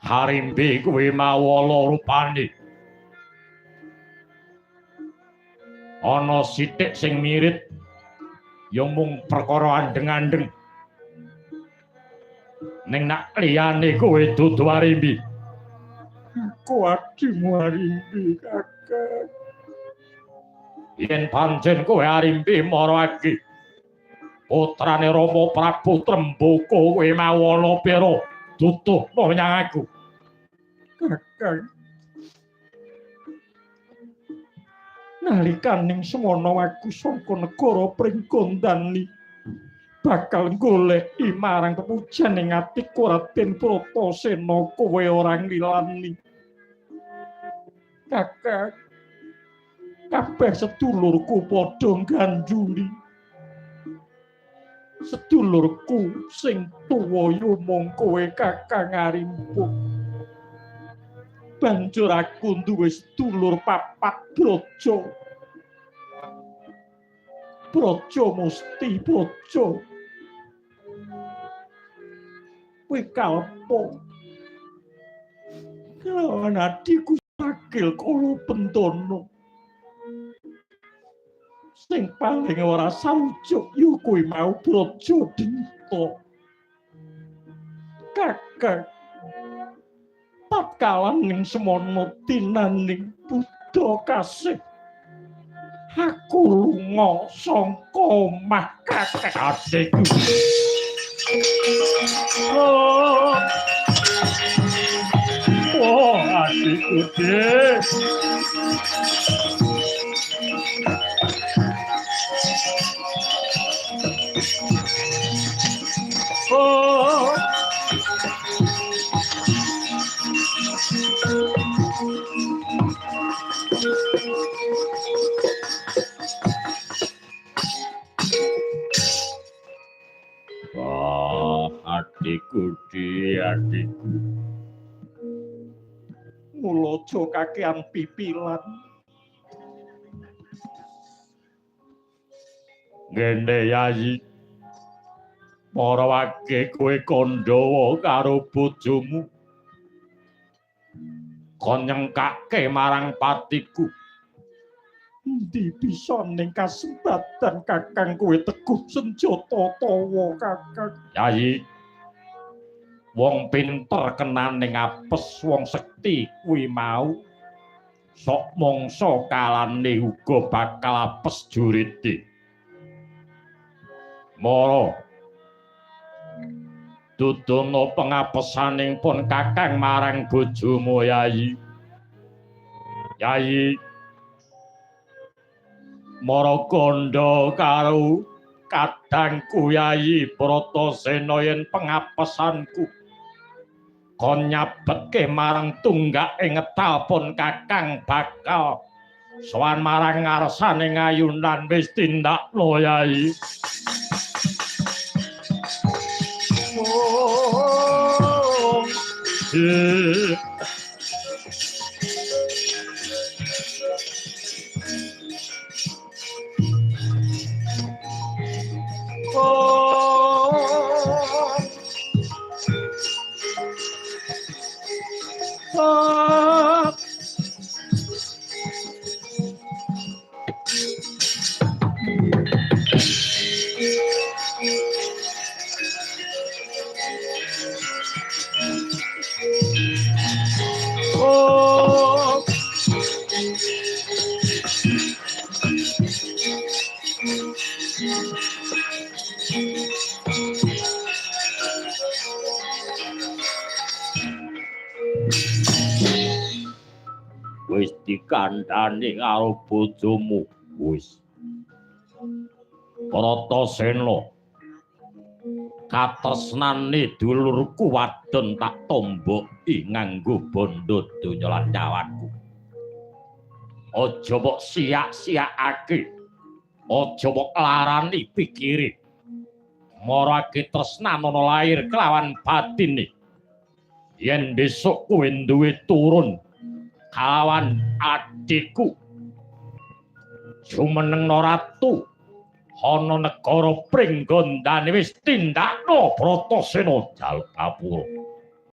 Harimbi kuwi mau ala rupane. Ana sithik sing mirip ya mung perkara andeng-andeng. Ning nak liyane kowe dudu Harimbi. Aku adimu Harimbi, Kakang. Yen pancen kowe Harimbi marake putrane Rama Prabu Trembaka kowe mau ana pira duduhno menyang aku. Kakang. Nalikaning semono aku saka negara Pringgondani bakal goleki marang pepujan ing atiku Raden Bratasena kowe ora nglilani. Kakang, kabeh sedulurku padha ngganjuli. Sedulurku sing tuwa ya mung kowe Kakang Arimpa. Banjur aku duwe sedulur papat braja. Braja musti braja. Kowe kalpa. Kelawan adhiku Sakil Kala Bentana. Sing paling ora sarujuk ya kuwi mau Braja Dinta. Kakang, tatkala ning semono tinaning Buddha kasih, aku lunga saka omah kakang adhiku. Oh, oh adhiku Dik. Oh. Wah, adikku, adikku. Mula aja kakean pipilan. Ngene Yayi. Para wage kowe kandhawa karo bojomu. Kon nyengkake marang patiku. Endi bisa ning kasempatan Kakang kowe teguh senjata tawa Kakang. Yayi. Wong pinter kenane ngapes wong sekti kuwi mau. Sok mangsa kalane uga bakal apes jurite. Mara dudono pengapesaning pun Kakang marang bojomu Yayi. Yayi mara kandha karo kadangku Yayi Bratasena yen pengapesanku kon nyabetke marang tunggake ngetal pun Kakang bakal sowan marang ngarsane ngayunan wis tindakno Yayi. Oh, oh, oh. Wis dikandhani karo bojomu wis. Bratasena katresnane dulurku wadon tak tomboki nganggo bondo donya lan nyawaku. Aja mbok siak-siakake. Aja mbok larani pikire. Marake tresnan ana lair kelawan batine. Yen besok kowe duwe turun kalawan adhiku jumenengna ratu ana negara Pringgondani wis tindakno Bratasena jaluk gapura.